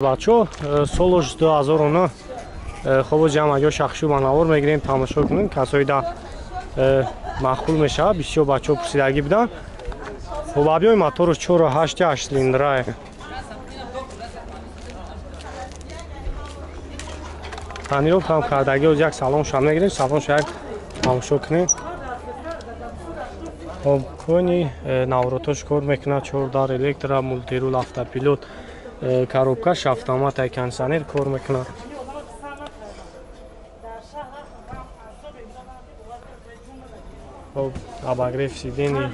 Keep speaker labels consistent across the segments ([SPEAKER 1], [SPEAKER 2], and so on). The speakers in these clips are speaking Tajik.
[SPEAKER 1] Бачо, солош 2009 хобо ҷамъ шахшу ба навор мегирем, тамошо кунем. Касои да маъқул мешавад, бисёр бачаҳо пурсидагӣ буданд. Хоб, объёми моторш 4,8 8 цилиндра. Тонировка ҳам кардагӣ, оз як салоншам мегирем, салонша як тамошо кунем. Хоб, кони наворотош кор мекунад, 4 дар электро, мультирул, автопилот, коробкаш автомат, ай кондиционер кор мекунад. Хоб, обогрев сидений.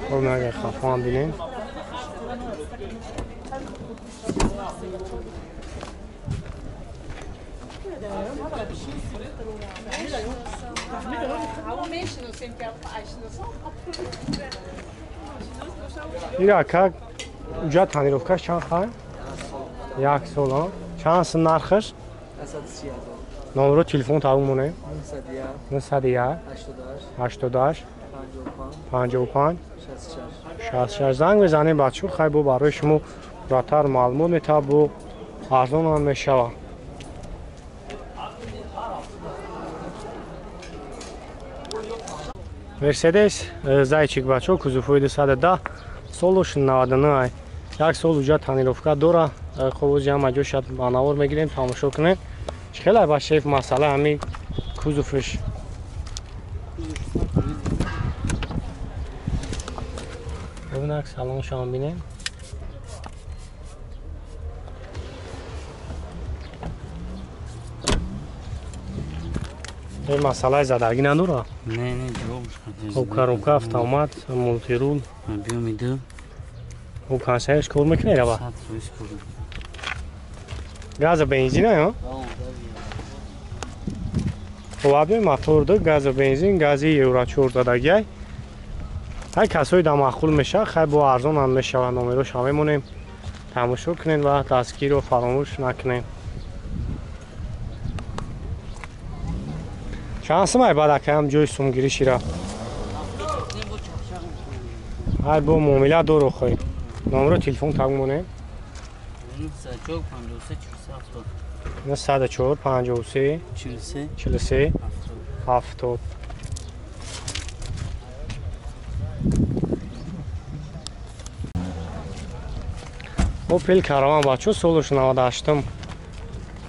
[SPEAKER 1] Хоб, агар хафоам бинем. Ира как уҷа тонировкаш чанд хай? Як сол. Чанд сум нархаш? Номеро телефон табу монем? 901 88 55 66. Занг мезанем бачо, хай бо барои шумо пурратар маълумот метавад, бо арзонам мешавад. Мерседес Зайчик бачо, кузовҳои 210, солош 99. Як сол уҷа тонировка дора. Хоб, ози ҳама ҷо шад ба навор мегирем, тамошо кунем. Чӣ хеле ба шеф масъала ҳами кузовш. Бубинак, салоншам бинем. Ин масъалаи задагӣ надора?
[SPEAKER 2] Не, не, ҷавоб.
[SPEAKER 1] Хоб, коробка автомат, мультирул.
[SPEAKER 2] Биёмиду.
[SPEAKER 1] Хоб, кондиционерш кор мекунад раба?
[SPEAKER 2] 100% кор.
[SPEAKER 1] Газа бензин ё? Хоб, объёми мотор ду, газа бензин, гази Евро 4 дадагиай. Ҳай касои да маъқул мешавад, хай бо арзон ҳам мешавад, номерош ҳам мемонем. Тамошо кунед ва дастгирро фаромӯш накунед. Чанд сум ай баъд акаям ҷои сумгирӣ шира? Ай бо муомила доро хоҳӣ. Номеро телефон так монем? 904 53 43 70. Опел Караван бачо, солош 98.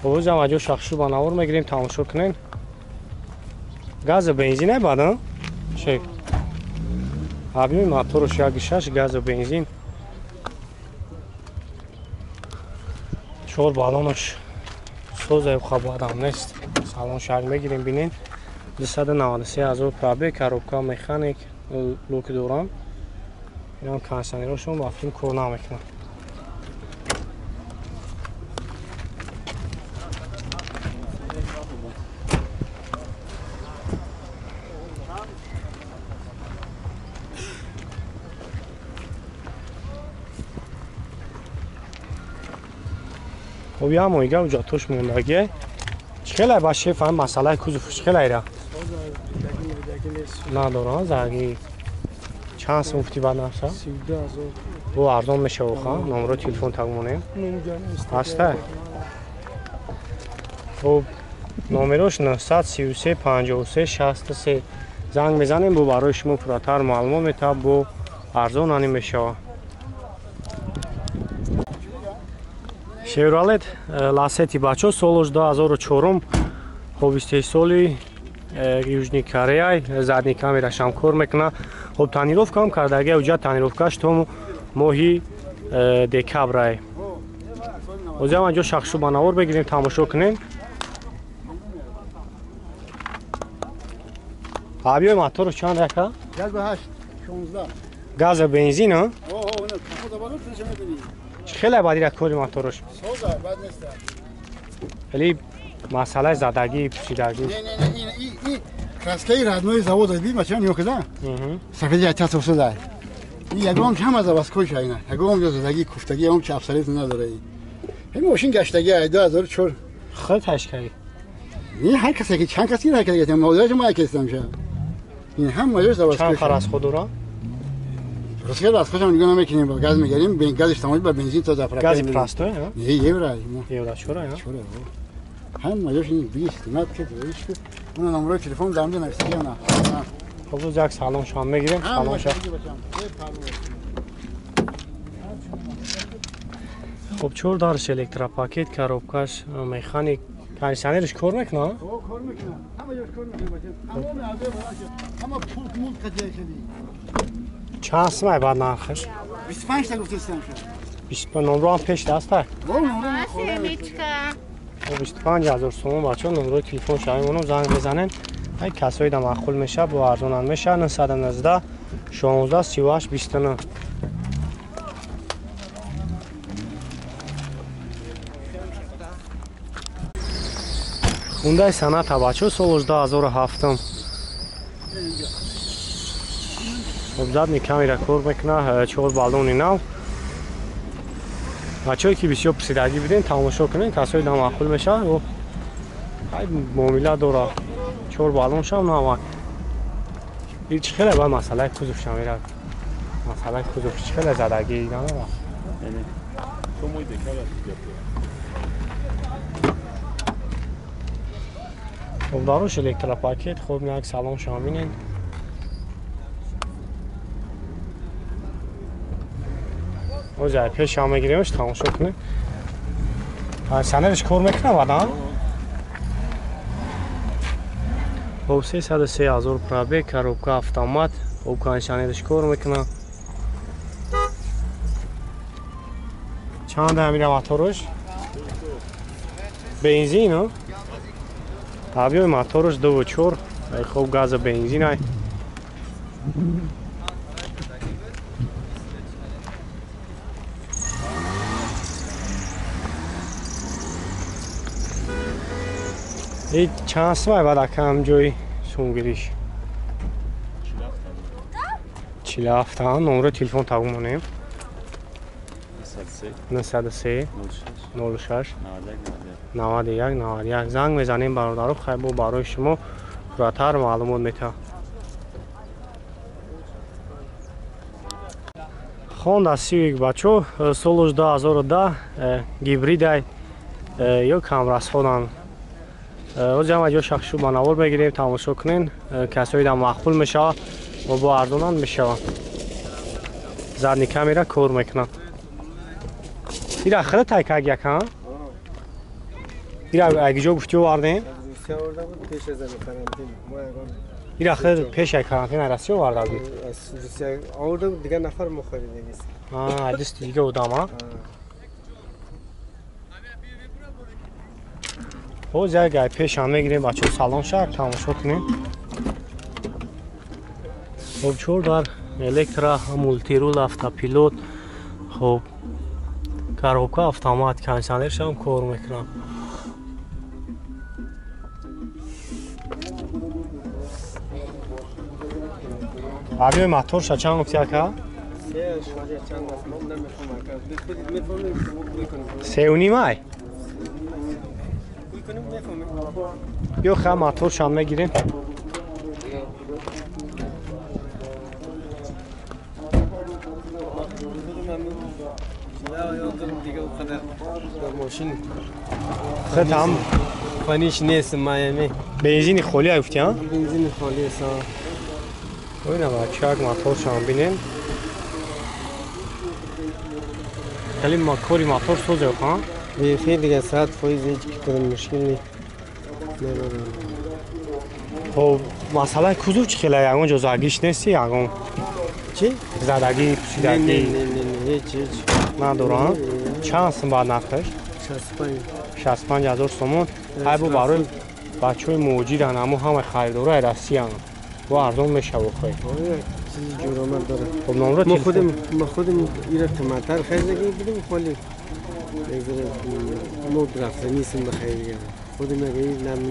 [SPEAKER 1] Ҳозам аҷо шахшу ба навор мегирем, тамошо кунем. Газа бензин ай баъдан? Шеф. Объёми моторш 1,6 газа бензин. 4 баллонаш созай хабарам нест. Салон шак мегирем, бинем. 293 ҳазор пробег, коробка механик, лук дорам. Инам кондиционерашон ба филм кор намекунад. Хоб, як моҳига уҷатош мондагӣ. Чӣ хеле ба шеф ҳам масъалаи кузов чӣ хеле айра? Надорам, зарги. Чанд сум гуфтӣ баъд нарха?
[SPEAKER 3] 32000.
[SPEAKER 1] Бо арзон мешава ха, номеро телефон так монем. Ҳаста? Хоб, номерош 933 53 63. Занг мезанем, бо барои шумо пурратар маълумот метавад, бо арзон ани мешава. Шевролет Ласети бачо, солош 2004, хоб истеҳсоли Южный Корея, задний камерашам кор мекунад. Хоб, тонировка ҳам кардагия, уҷа тонировкаш то моҳи декабрай. Ҳозир ҳам ҷо шахшу ба навор бигирем, тамошо кунем. Объёми моторш чанд яка?
[SPEAKER 3] 1,8 16.
[SPEAKER 1] Газа бензин, а? Чӣ хеле бадира кори моторш?
[SPEAKER 3] Соза, бад нест.
[SPEAKER 1] Вале масъалаи задагӣ, пӯшидагӣ.
[SPEAKER 3] Не, не, не, ин краскаи родной завода би мачан ёкда. Сафеди атас соза. Ин ягон ҳама заводской шайна. Ягон ҷо задагӣ, куфтагӣ, ягон чи абсолютно надора. Ин мошин гаштагӣ 2004.
[SPEAKER 1] Худ ташкарӣ.
[SPEAKER 3] Ин ҳар касе ки чанд каси ҳаракат кардам, модараш ма кастам ша. Ин ҳама ҷо заводской.
[SPEAKER 1] Чанд фараз худ дора?
[SPEAKER 3] Русия аз худам нигоҳ намекунем, ба газ мегирем, газиш тамом ба бензин то заправка.
[SPEAKER 1] Гази простой, а?
[SPEAKER 3] Не, евро.
[SPEAKER 1] Евро чора, а?
[SPEAKER 3] Чора. Ҳама ҷош ин 20 қимат ки ҳеч. Она номерои телефон дар онҷо навиштагӣ она.
[SPEAKER 1] Хоб як салон шом мегирем, салон шом. Хоб чор дарш электропакет, коробкаш, механик, кондиционерш кор мекунад?
[SPEAKER 3] О, кор мекунад. Ҳама ҷош кор мекунад. Ҳама аъзои ҳама пул мул қадия шуди.
[SPEAKER 1] Чанд сумай баъд нархаш?
[SPEAKER 3] 25 та гуфтастам шуд.
[SPEAKER 1] 25 номро ҳам пеш даста? Хоб 25 ҳазор сомон бачаҳо номрои телефон шавем, занг мезанем. Ай касои да маъқул мешавад, бо арзонам мешавад. 919 16 38 29. Хундай Соната бачаҳо соли 2007. Хоб задний камера кор мекунад, 4 баллони нав. Бачаҳое ки бисёр пурсидагӣ будем, тамошо кунед, касои да маъқул мешавад. Ай муомила дорад. 4 баллон шав нав. Ин чӣ хеле баъд масъалаи кузов шамера. Масъалаи кузов чӣ хеле задагӣ надорад. Хоб дарош электропакет, хоб як салон шумо бинед. Оз ай пеш ҳам мегиремш, тамошо кунед. Кондиционерш кор мекунад баъдан? Хоб 303 ҳазор пробег, коробка автомат, хоб кондиционерш кор мекунад. Чанд амира моторш? Бензин, а? Объёми моторш 2.4, хоб газа бензин ай. Ин чанд сумай баъд акам ҷои сумгириш? 47. Номерои телефон табу монем. 903 06 91 91. Занг мезанем бародаро, хай бо барои шумо пурратар маълумот метаҳам. Honda Civic бачо соли 2010 гибридай ё камрасходан. Оз ҳама ҷо шахшу ба навор мегирем, тамошо кунен. Касои да маъқул мешавад ва бо арзонанд мешавад. Задний камера кор мекунад. Ира хеле тайкак якан? Ира агиҷо гуфти овардем? Ира хеле пеш аз карантин аз Россия оварда буд.
[SPEAKER 4] Аз Русия оварда буд, дигар нафар мо харидагист.
[SPEAKER 1] Аа, дасти дига одам, а? Ҳоз як гай пеш ҳам мегирем бачаҳо салон шаҳр тамошо кунем. Хоб чор дар электро, мултирул, автопилот, хоб коробка автомат, кондиционерш ҳам кор мекунад. Объёми моторша чанд гуфти ака? 3.5 ай? Ё ха моторшам мегирем. Хатам
[SPEAKER 4] фаниш нест майами.
[SPEAKER 1] Бензини холӣ ай гуфти, а?
[SPEAKER 4] Бензини холӣ аст.
[SPEAKER 1] Ой, бача, як моторшам бинем. Хеле кори мотор соза, ха?
[SPEAKER 4] Бехи дига 100% ҳеҷ кадом мушкил не надорам.
[SPEAKER 1] Хоб масъалаи кузов чӣ хеле ягон ҷо загиш нести ягон?
[SPEAKER 4] Чӣ?
[SPEAKER 1] Задагӣ, пӯшидагӣ?
[SPEAKER 4] Не, не, не, ҳеҷ, ҳеҷ.
[SPEAKER 1] Надорам. Чанд сум баъд нархаш?
[SPEAKER 4] 65.
[SPEAKER 1] 65 ҳазор сомон. Ай бо барои бачаҳои муҳоҷиран, амо ҳамаи харидорои Россиян. Бо арзон мешавад хой.
[SPEAKER 4] Чизи ҷуромад дорад.
[SPEAKER 1] Хоб номро
[SPEAKER 4] мо худем ира қиматтар харидагӣ будем, холӣ мо рафта нестем ба харидагӣ. Худем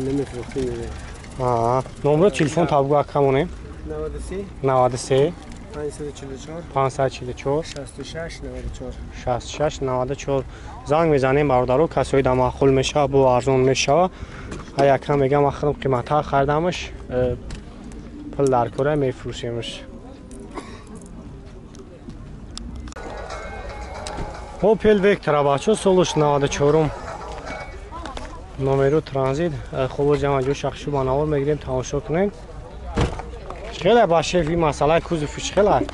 [SPEAKER 4] намефурӯхтем.
[SPEAKER 1] Номро телефон табгу акамонем.
[SPEAKER 4] 93
[SPEAKER 1] 93
[SPEAKER 4] 544
[SPEAKER 1] 544
[SPEAKER 4] 66 94
[SPEAKER 1] 66 94. Занг мезанем бародаро, касои да маъқул мешавад, бо арзон мешавад. Ҳар якам мегам ахирам қиматтар харидамаш, пул дар кора мефурӯшемаш. Opel Vectra бачо солуш 94 номеру транзит. Хуб ҷама ҷо шахшу ба навор мегирем, тамошо кунем. Хеле ба шеф ин масъалаи кузовш хеле.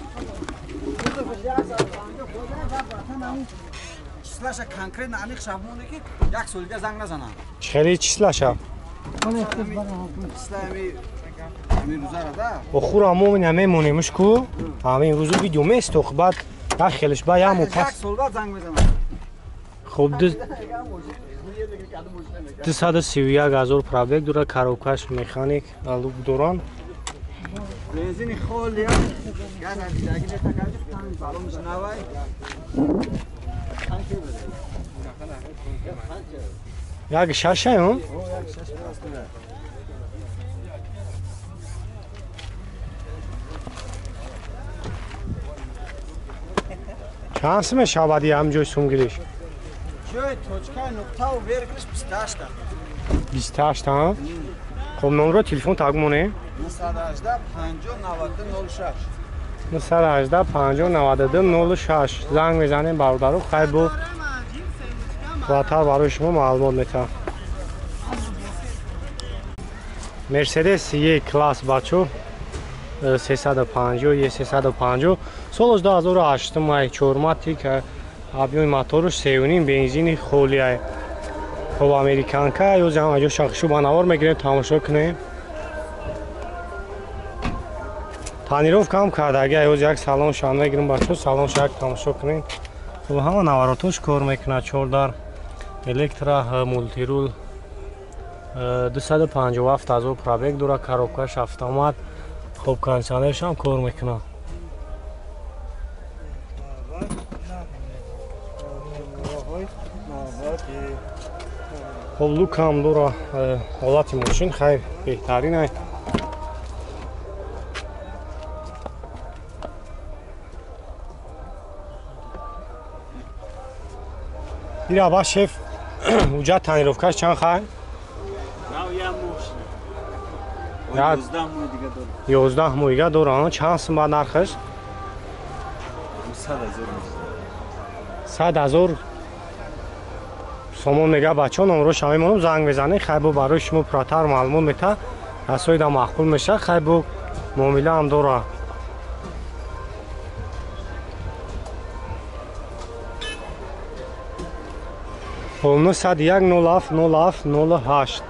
[SPEAKER 5] Числаша конкретно аниқ шабмоне ки як сол дига занг назанам.
[SPEAKER 1] Хеле числаша?
[SPEAKER 5] Числа ами рӯзара да.
[SPEAKER 1] Охура мо намемонемш ку. Ҳамин рӯзу видео местох баъд як хелеш ба яму пас.
[SPEAKER 5] Як сол баъд занг мезанам.
[SPEAKER 1] Хуб 231 ҳазор пробег дора, коробкаш механик лук доран.
[SPEAKER 5] Бензини холия, газ аз дигаги метакади, балонш навай.
[SPEAKER 1] Як шашай он? Чанд сум мешавад ҳамҷои сумгириш?
[SPEAKER 5] Ҷои точкаи нуқтаву вергириш 28 та.
[SPEAKER 1] 28 та? Хоб номро телефон таг монем?
[SPEAKER 5] 918 50 92 06.
[SPEAKER 1] 918 50 92 06. Занг мезанем бародару, хайр бу баъдтар барои шумо маълумот метаҳам. Мерседес Е класс бачо 350 Е 350 солаш 2008 май чорматик объёми моторуш 3.5 бензини холия. Хоб американка ё ҷамъ ҷо шахшу ба навор мегирем, тамошо кунем. Тонировка ҳам кардаги, ё як салон шам мегирем бачо, салон шак тамошо кунем. Хоб ҳама наворотош кор мекунад, 4 дар электро мултирул 257 ҳазор пробег дора, коробкаш автомат. Хоб кондиционерш ҳам кор мекунад. Хоб лук ҳам дора, ҳолати мошин хайр беҳтарин ай. Ира ба шеф уҷа тонировкаш чанд хай? 11 моҳ дига дора. Чанд сум ба нархаш? 100 ҳазор сомон мега бачо, номроша мемонам, занг мезанем, хай бо барои шумо пурратар маълумот мета, расоида маъқул мешавад, хай бо муомила ҳам дора. Хоб 901 07 07 08.